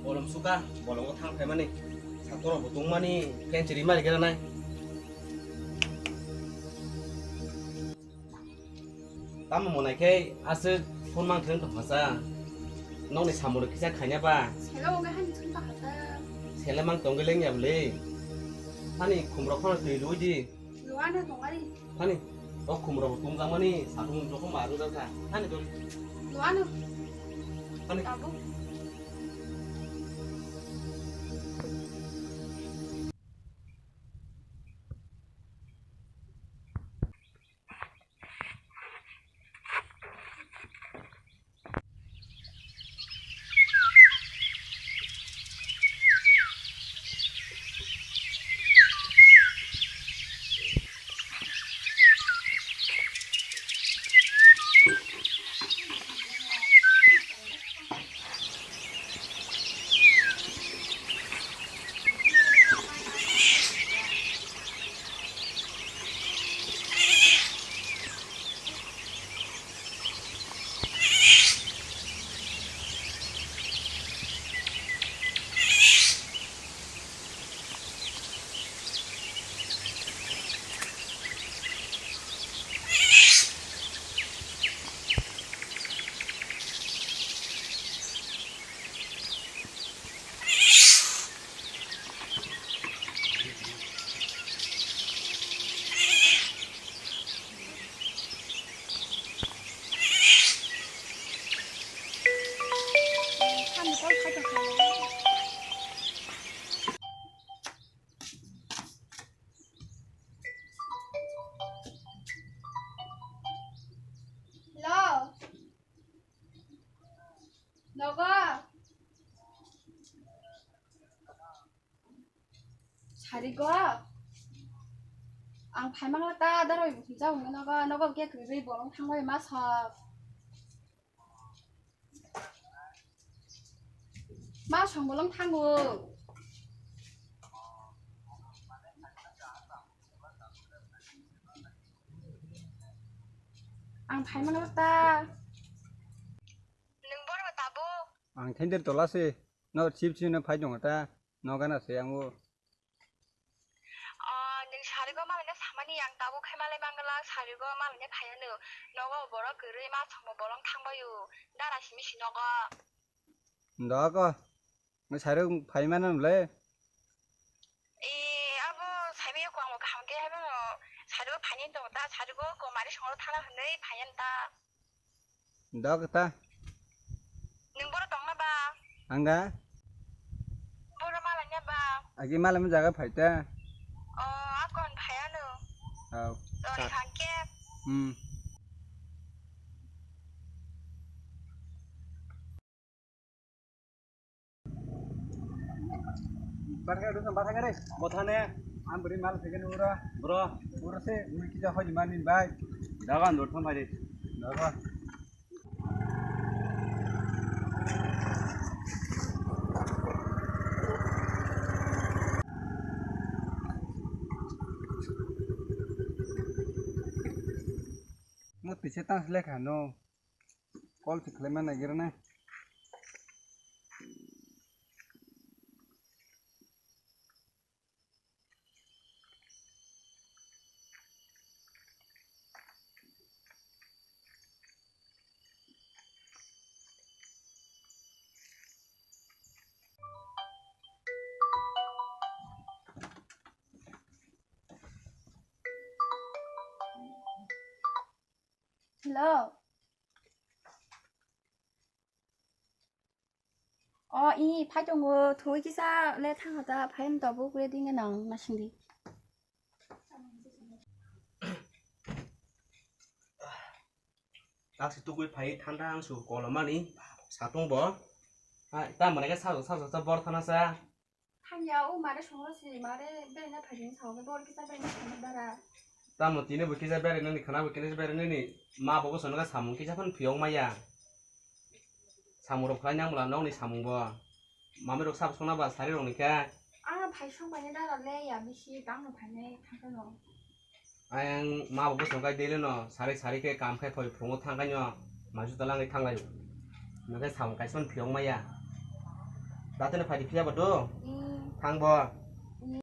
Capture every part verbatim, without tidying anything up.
Bolong suka, bolongo thang phaimani. Satorok bo tongmani, fan chiri mari kera nai. Tamo monai khe aswk phone mang thwng tongkha sa. Nokni samung rok kisa khaina ba. Sele wngwi hani thwng tongkha sa. Sele mang tongwi lengya bwle. Hani khumrok phano twi rwdi. Luana tongari. Hani o khumrok tungjakmani satung jokhon ma rwjak kha. Hani dol. Luana. Hani. Tabuk. Hello. Nogo. Sarigo. Ang phaimang ta daroi bukhum jao nogo, nogo khe kwrwi bolong thangbai ma sok. Ma song bolong thango. Ang phaimang ta. Nwng boro tabuk? Ang thender tola se. No chip chip no phai tongo ta. No gana se ang o. O, nwng sarigo malaina samani ang tabuk khai malai mangala sarigo malaina phaiya no. Nogo borok kwrwi ma songo bolong thangbaio. Dara simi si nogo. Doko. Nwng sarigo phai mana nle? E, abo saibe ko ang kaham ke habo sarigo phaini tongo ta sarigo ko mari songo thana hwnwi phaiya ta. Dok ta. Nwng boro tongna ba? Ang da? Boro malaina ba? Agi malaima jaga phai ta. O, akon phai ano. Au. Dori thangke. Hmm. Bathang khe, bathang khe re. Bothane, ang bwrwi mal phaikhe nung oro. Bro. Oro se, ui kisa hoi mani bai. Dagan dur thang phai de. Dagan. Mo tise tang lekha no. Call se khlaima naigira na. Hello. O, i, phai tongo, thwi kisa le thang hata, phai wng tabuk ready nge nang, nasing di. Taksi tukui phai thanda ang su kolomani, satung bo. Hai, ta mane ke sa sa sa bor thana sa. Hanya o mare songro si mare bere na phajin sa o bor kisa bere na dara. Tamo tini bo kisa bere nani khana bo kisa bere nani ma bo bosono ka samung kisa phan phiyok maya. Samung rok khlai nang bwla nokni samung bo. Mami rok sabo songna ba sari rok ni khe. Ang phai song bai dara le ya bisi tang no phai nai thang no. Ayang ma bo bosong kai daily no sari sari khe kam khai phoi phungo thang kai no ma juta langwi thang lai. Nakai samung kaisa phiyok maya. Datino phaidi phiya bo do? Mm. Thang bo. Mm.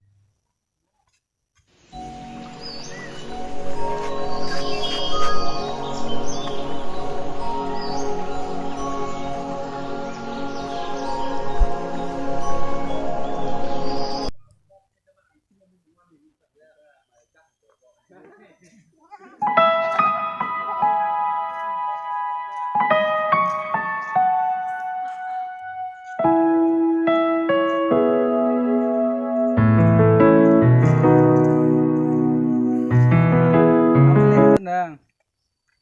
Nang.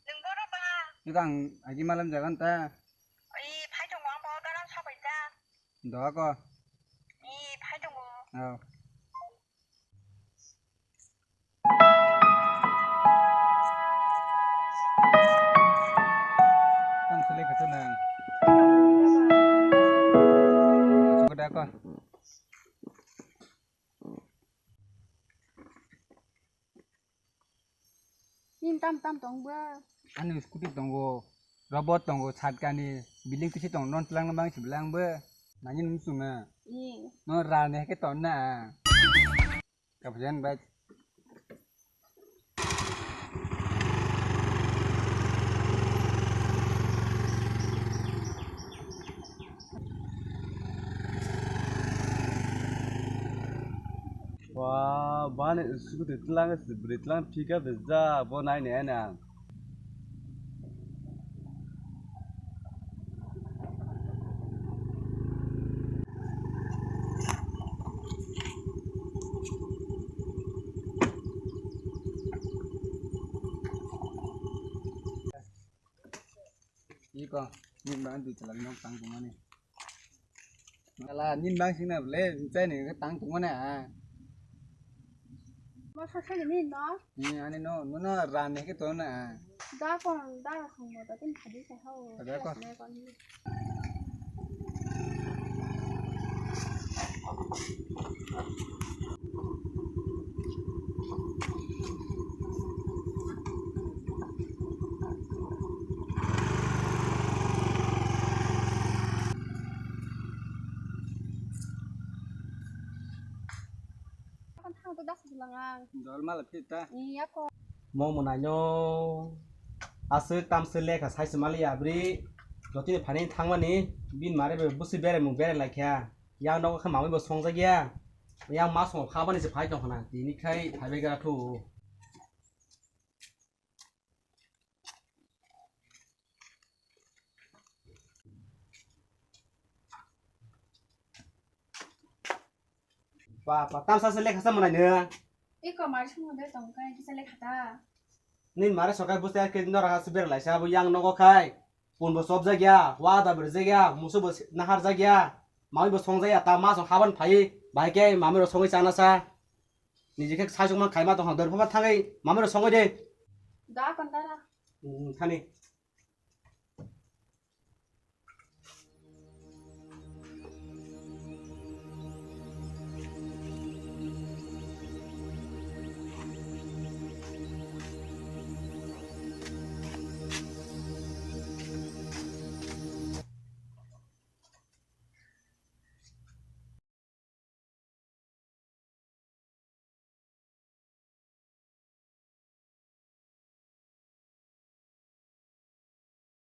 Nung boro ba? Nang agi malam jagan ta. Oi, phai tongo, ang bo ganang sabai ja. Doa ko. Ih, phai tongo. Oh. Tang selek khe nang. Suka da ko. Nini tam tam tong ba? Ani scooty tongo, robot tongo, satkani building kisi tongo, non tlang bang si blang ba. Nani nung sung na? Ni. No ra ne ke ton na. Kapajan ba. Wah, bani scooty tlang, bwrwi tlang, pickup rijak, bo naini ani ang. Iko, nini bang dui chalak nok tang tongmani. Ala, nini bang singna bole, chai ni tang tongmani a. Mo sa sa ni no? Ni ani no, no no ran ni ke to na. Da kon, da kon mo da tin phadi sa ho. Da kon. Dol mala phita. Mo mwnaino aswk tamswk lekha sai se maliya abri. Jotoni phaini thangmani bini mare bai bwswi berai mung berai laikha. Yang nogo khe mamwi bo songjakya. Yang ma songo phabani se phai tongkhna. Tini khai phaibai gra thu. Ba, ba, tamsa se lekha sa manai no. Iko mari songma be tong kai kisa lekha ta. Nin mare sokai buste ke nora ha se ber laisa bo yang nogo khai. Pun bo sob jagya, wa da ber jagya, musu bo nahar jagya. Mami bo song jagya, ta ma song haban phai. Bai ke mami ro songwi chana sa. Niji khe sai songma khaima tong ha dor pha thangwi mami ro songwi de. Da kon dara. Hmm, thani.